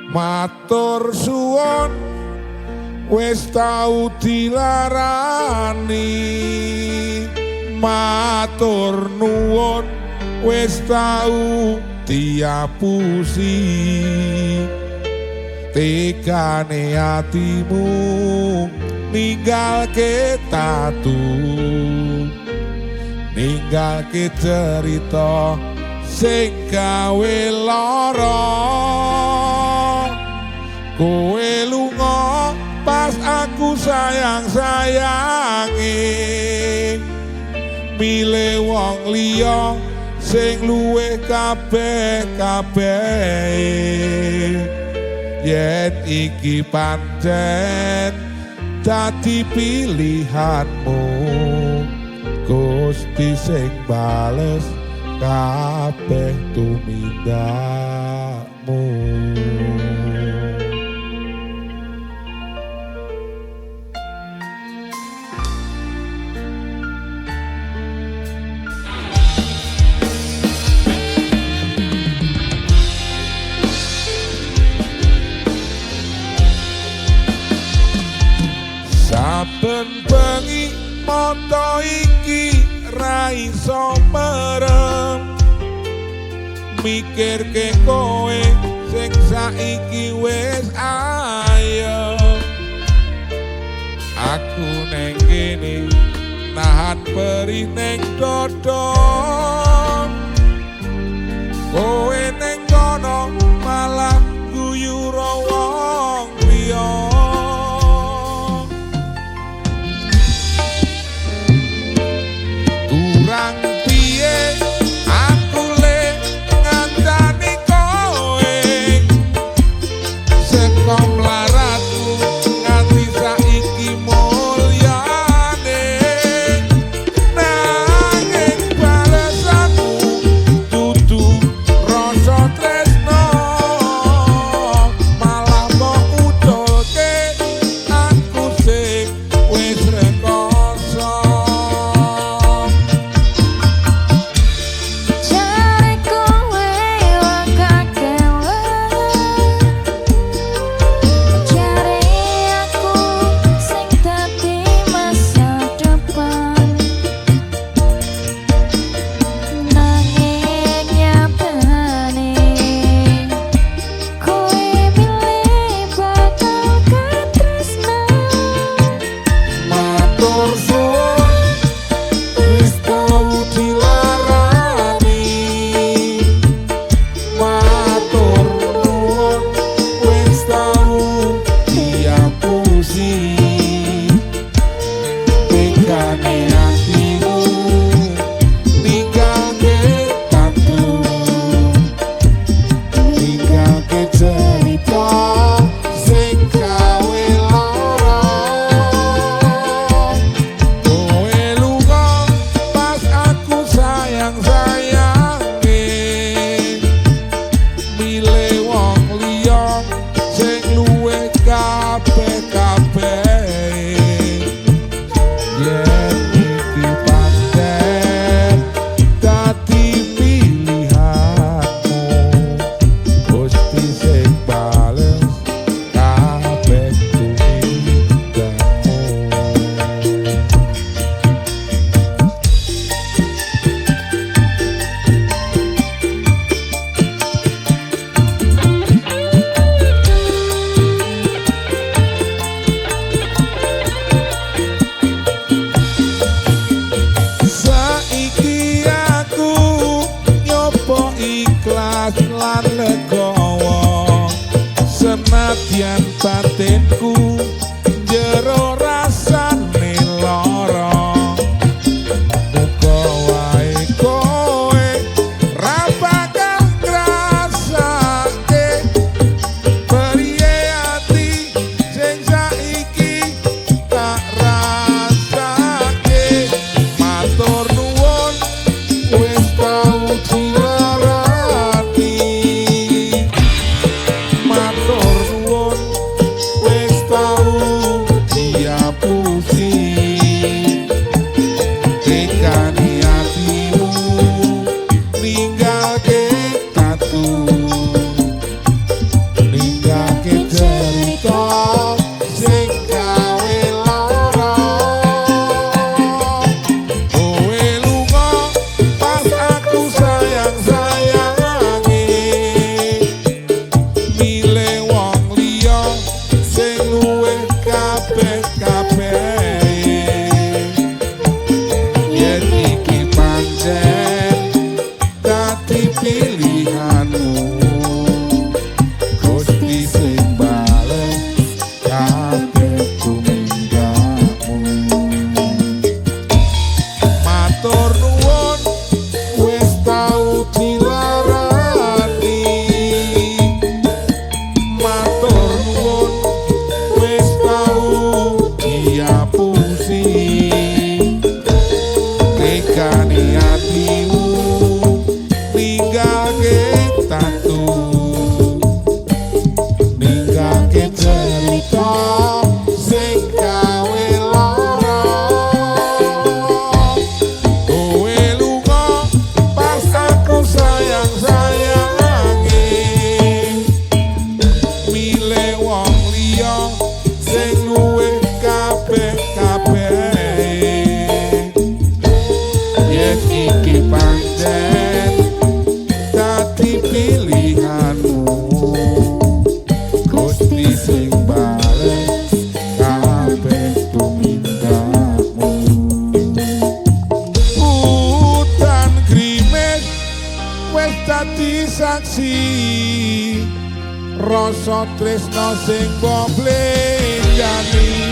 Matur suwun wis tau dilarani, matur nuwun wis tau diapusi. Tegane atimu ninggalke tatu, ninggalke cerita sing gawe lara. Kowe lunga pas aku sayang-sayange, milih wong liya sing luwih kabeh-kabeh. Yen iki pancen dadi pilihanmu, Gusti sing bales kabeh tumindakmu. Saben bengi mata iki ra iso merem, mikirke kowe sing saiki wis ayem. Aku neng kene nahan perih neng dada, kowe neng kono malah guyu wong liya. Kurang piye aku le ngancani kowe, saka mlaratku nganti saiki mulyane, nanging balesan dadi pilihanmu, Gusti sing bales kabeh tumindakmu. Matur nuwun wis tau dilarani, matur nuwun wis tau diapusi. Tekani atimu ninggalke tatu, ninggalke cerita sing gawe lara. Kowe lunga pas aku sayang-sayange, milih wong liya sing luwih kabeh-kabeh. Yen iki pancen dadi pilihanmu, Gusti sing bales kabeh tumindakmu. Udan grimis wis dadi saksi rasa tresno sing mbok blenjani.